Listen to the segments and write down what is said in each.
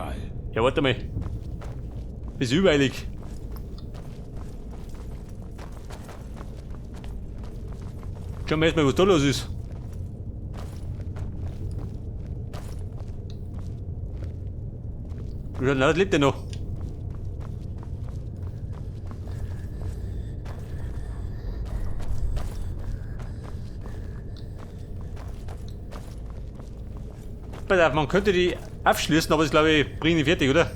Fall. Ja, warte mal. Bist übereilig. Schauen wir erstmal, was da los ist. Wie schaut denn aus? Lebt der noch? Pass auf, man könnte die abschließen, aber das glaube ich, bringe ich fertig, oder?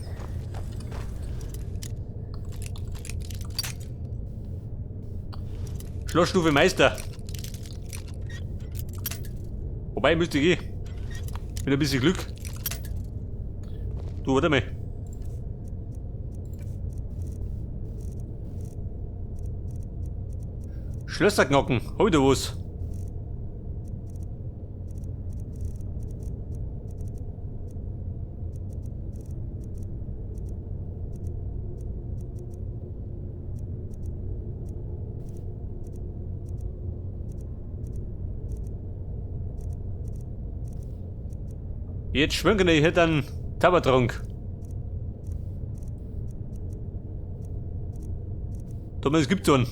Schlossstufe Meister. Wobei, müsste ich gehen. Mit ein bisschen Glück. Du, warte mal. Schlösser knacken. Hab ich da was? Jetzt schwören, ich hätte einen Zaubertrank. Thomas, es gibt so einen.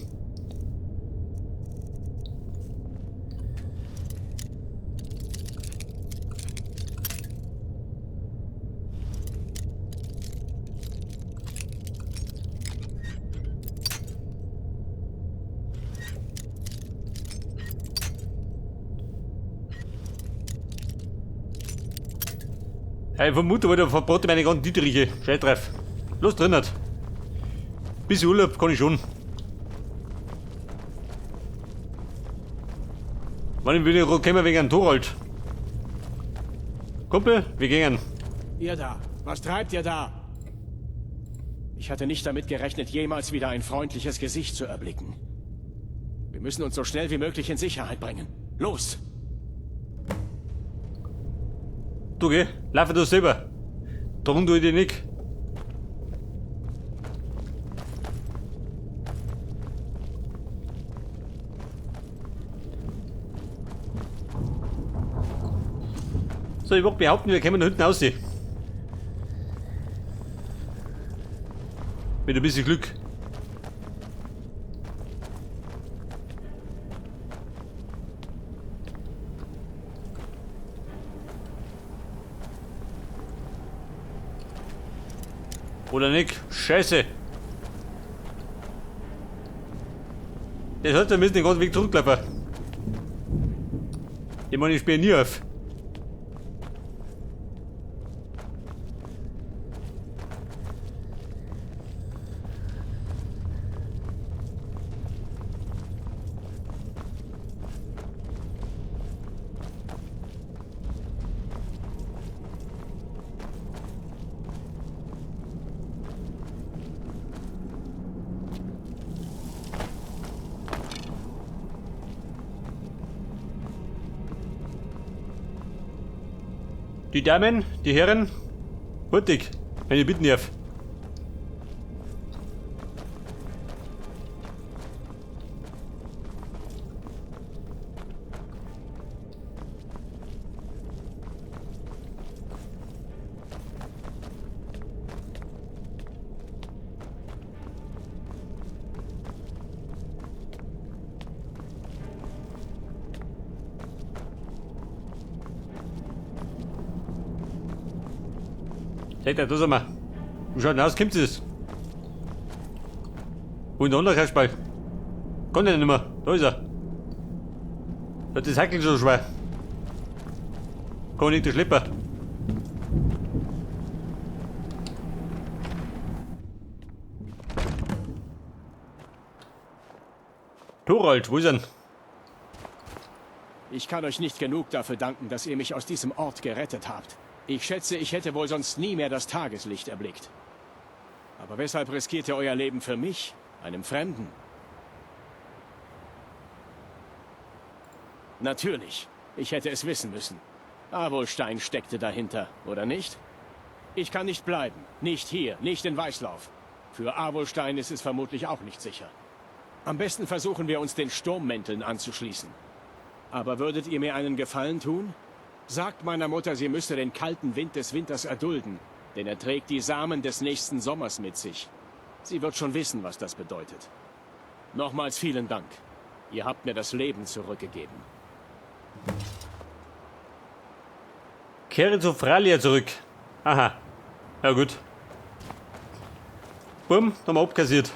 Ja, ich vermute, weil der verbrate meine ganzen Dietriche. Scheiß drauf. Los drin hat. Bisschen Urlaub kann ich schon. Wann will ich kommen wegen einem Thorald? Kumpel, wir gehen. Ihr da, was treibt ihr da? Ich hatte nicht damit gerechnet, jemals wieder ein freundliches Gesicht zu erblicken. Wir müssen uns so schnell wie möglich in Sicherheit bringen. Los! Du geh, lauf du selber. Drum tu ich dich nicht. So, ich wollte behaupten, wir kommen da hinten raus. Mit ein bisschen Glück. Oder nicht? Scheiße. Das heißt, wir müssen den ganzen Weg zurücklaufen. Ich meine, ich spiele nie auf. Die Damen, die Herren, hurtig, wenn ich bitten darf. Seht ihr, da sind wir. Wie schaut denn aus? Kommt es? Wo ist der andere Kasperl? Kann der nicht mehr. Da ist er. Da ist das Hackel so schwer. Kann nicht der Schlepper. Thorald, wo ist er denn? Ich kann euch nicht genug dafür danken, dass ihr mich aus diesem Ort gerettet habt. Ich schätze, ich hätte wohl sonst nie mehr das Tageslicht erblickt. Aber weshalb riskiert ihr euer Leben für mich, einem Fremden? Natürlich, ich hätte es wissen müssen. Avolstein steckte dahinter, oder nicht? Ich kann nicht bleiben. Nicht hier, nicht in Weißlauf. Für Avolstein ist es vermutlich auch nicht sicher. Am besten versuchen wir uns den Sturmmänteln anzuschließen. Aber würdet ihr mir einen Gefallen tun? Sagt meiner Mutter, sie müsste den kalten Wind des Winters erdulden. Denn er trägt die Samen des nächsten Sommers mit sich. Sie wird schon wissen, was das bedeutet. Nochmals vielen Dank. Ihr habt mir das Leben zurückgegeben. Kehre zu Fralia zurück. Aha. Ja gut. Bumm, haben wir abkassiert.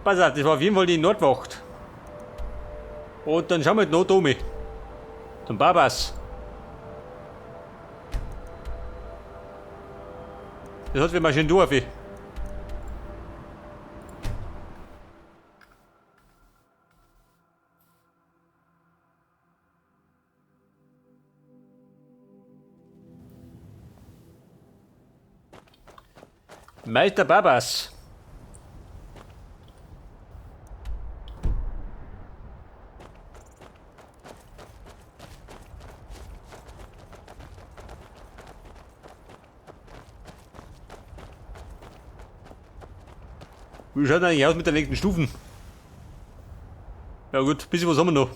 Pass auf, das war auf jeden Fall die Nordwacht. Und dann schauen wir noch da zum Babas. Das hat wir mal schön durch. Meister Babas. Wie schaut eigentlich aus mit den nächsten Stufen? Ja gut, bisschen was haben wir noch.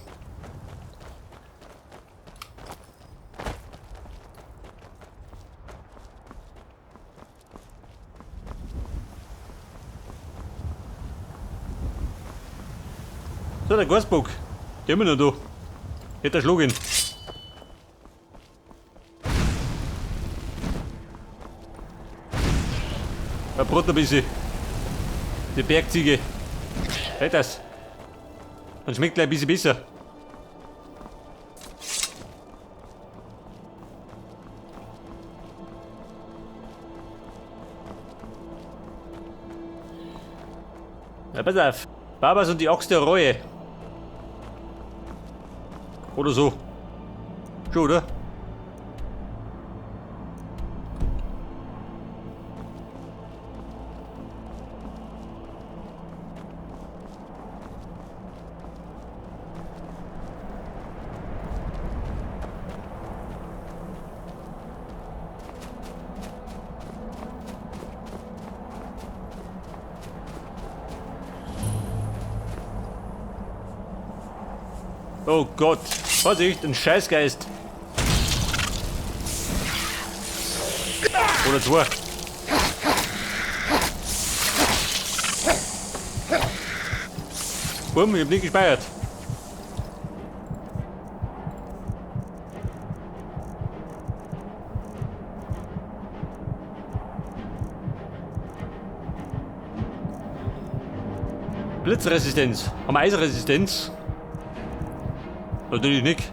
So, der Gasbock. Der immer noch da. Hätte er schlagen. Er brot ein bisschen. Die Bergziege. Hält das. Dann schmeckt gleich ein bisschen besser. Ja, pass auf. Babas und die Axt der Reue. Oder so. Schon, oder? Oh Gott, Vorsicht, ein Scheißgeist. Oder zwei. Bumm, ich hab nicht gespeichert. Blitzresistenz. Haben wir Eisenresistenz? Natürlich nicht.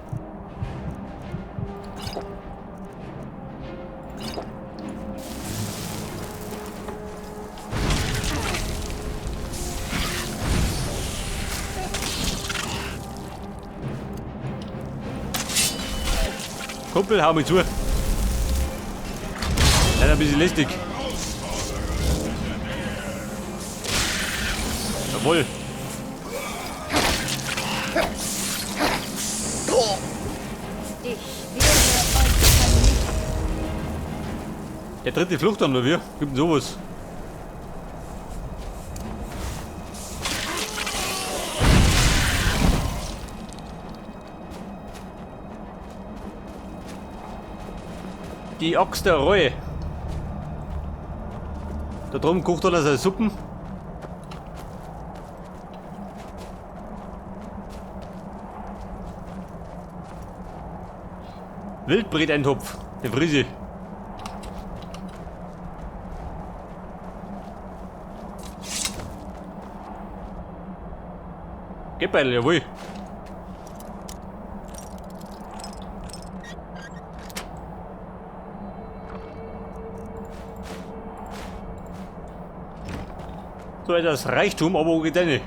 Kumpel, hau mich zu. Leider ein bisschen lästig. Jawohl. Ich werde euch vernichten. Der dritte Flucht haben wir. Gibt denn sowas? Die Axt der Reue. Da drüben kocht einer seine Suppen. Wildbreteintopf, der Frise. Geldbeutel, jawohl. So etwas Reichtum, aber wo geht denn?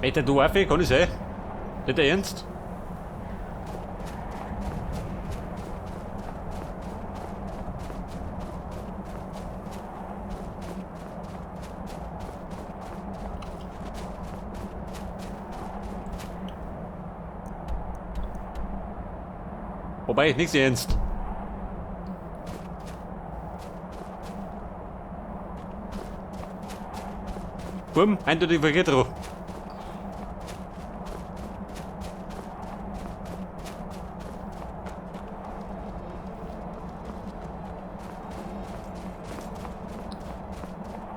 Alter, du Affe, kann ich sein? Nicht der Ernst? Wobei, nichts ernst. Bumm, eindeutig verkehrt drauf.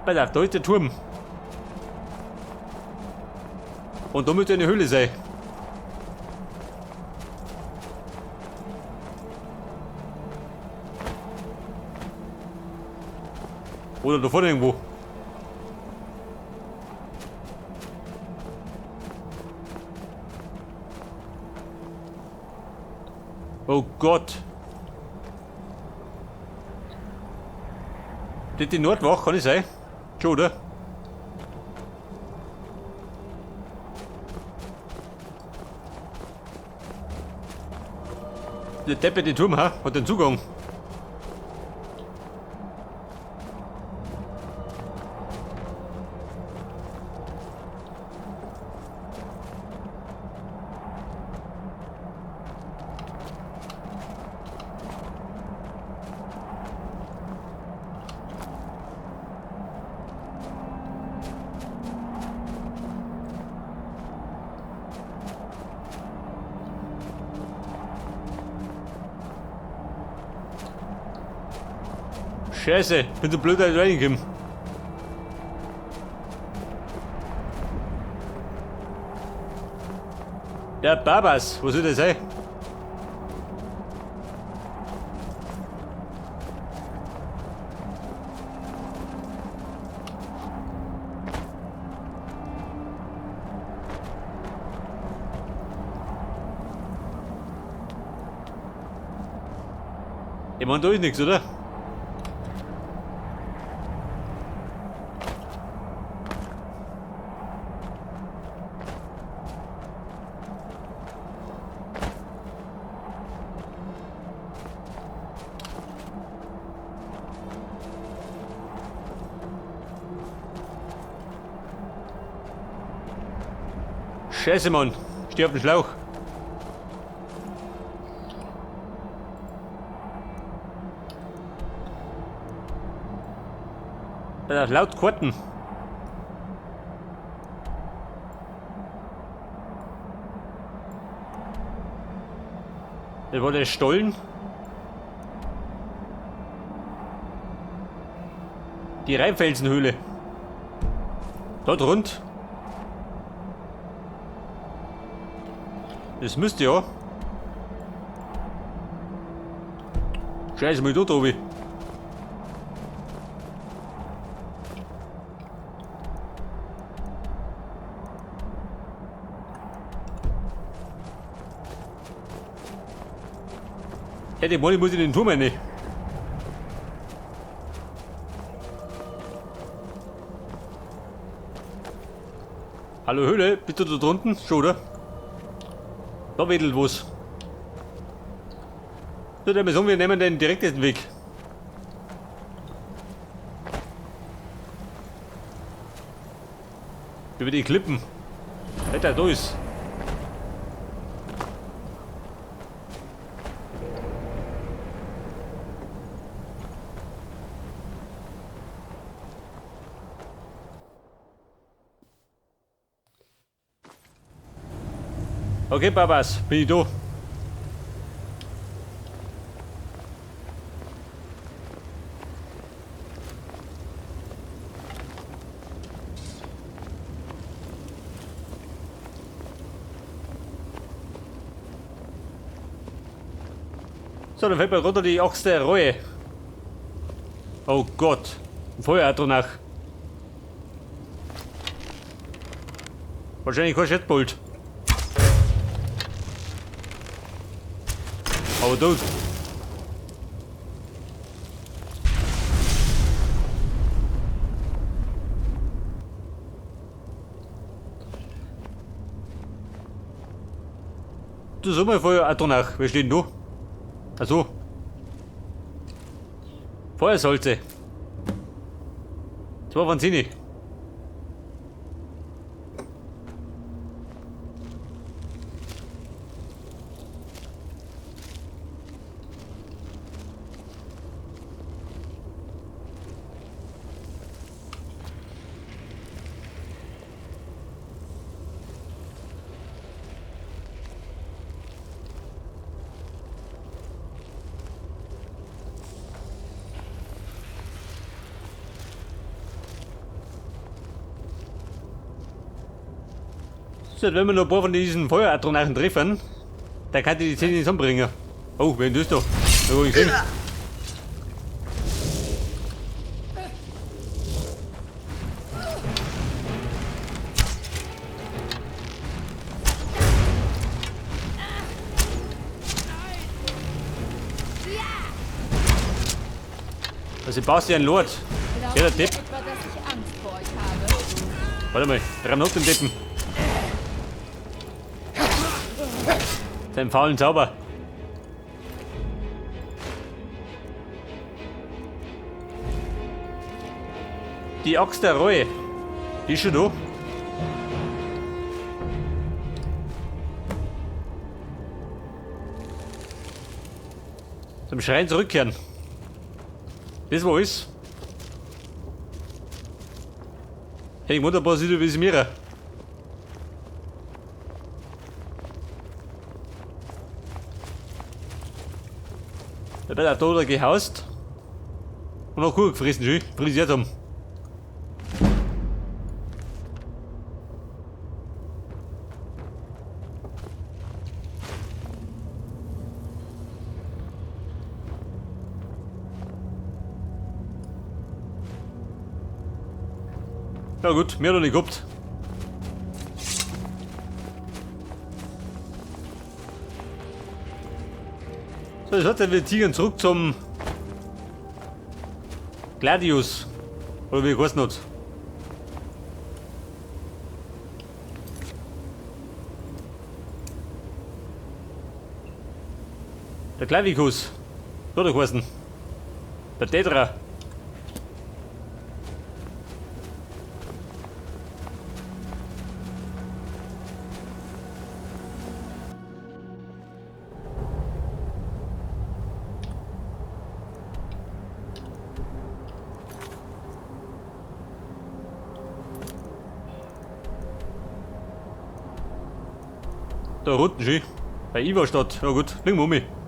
Pass auf, da ist der Turm. Und da müsste eine Höhle sein. Oder da vorne irgendwo. Oh Gott. Das ist die Nordwach, kann ich sein? Schon, oder? Der Deppe, den Turm, ha? Hat den Zugang. Scheiße, bin so blöd, dass ich reingekommen. Der Babas, wo soll das sein? Ich meine, da ist nichts, oder? Scheiße, Mann. Steh auf den Schlauch. Da laut Karten. Das war der Stollen. Die Rheinfelsenhöhle. Dort rund. Das müsste ja. Scheiße, mal da, Tobi. Ja, die Molly muss in den Turm rein. Hallo Höhle, bist du da drunten? Schon, oder? Da wedelt was. So, dann sagen wir nehmen den direktesten Weg. Über die Klippen. Alter, da ist. Okay, Babas, bin ich da. So, dann fällt mir runter die Axt der Reue. Oh Gott, ein Feuer danach. Wahrscheinlich kein Jetbolt. Aber du. Du sag mal Feuer auch danach. Wer steht denn da? Achso. Feuersalze. 2 von 10. So, wenn wir noch ein paar von diesen Feueratronaren treffen, dann kann die die 10 nicht umbringen. Oh, wer ist das da? Da wo ich gesehen. Der Sebastian Lord. Glaubt Ja, der ihr Depp. etwa, dass ich Angst vor euch habe? Warte mal, drei noch den Deppen. Seinen faulen Zauber. Die Axt der Reue. Die ist schon da. Zum Schrein zurückkehren. Das war alles. Hey, wunderbar sieht wie es mir. Da wird auch da gehaust. Und auch Kuchen gefressen, schön. Frisiert haben. Ja gut, mehr noch nicht gehabt. So, das hat wir Tigern zurück zum Gladius. Oder wie geheißen hat. Der Clavicus. So hat er geheißen. Der Tetra. Da unten schön. Bei Iverstadt. Ja gut, fliegen wir um.